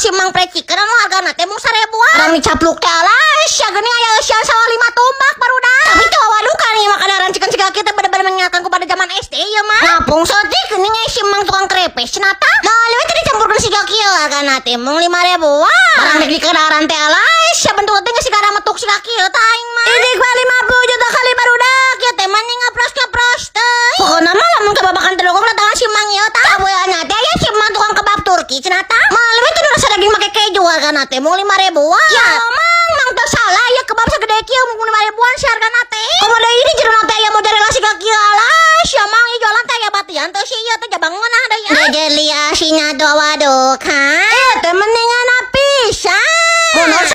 si Mang fried chicken anu hargana teh mung 1000-an. Barang dicapluk teh, alah sia, geuning aya eusian sawah lima tumbak, barudak. Tapi teu wadukan nih makanan chicken siga kieu teh bener-bener mengingatkan kepada zaman SD ieu mah. Ngapung saeutik geuning aya si Mang tukang krepes cenah tah. Nah, leuwih teh dicampurkeun siga kieu, hargana teh mung 5000-an. Barang rek dikadaharan teh, alah sia, bentuk teh geus siga metuk siga kieu tah aing mah. Ini gua 50 juta kali, barudak. Ieu teh mah ngapros-ngapros teh. Pokona mah lamun kababakan telogong datangan si Mang ieu tah. Kaboyana teh aya si Mang tukang kebab Turki cenah tah. Mah leuwih teh rasa daging make keju, hargana teh mung 5000-an. Ya Mang, Mang teu salah ya kebab sagede kieu mung 5000-an sih hargana teh. Komo deui di jero teh aya mozzarella siga kieu, alah sia Mang, ieu jualan teh aya batian teh sih ieu teh jabang ngeunah deui ah. Gejeli asina doa waduk ha.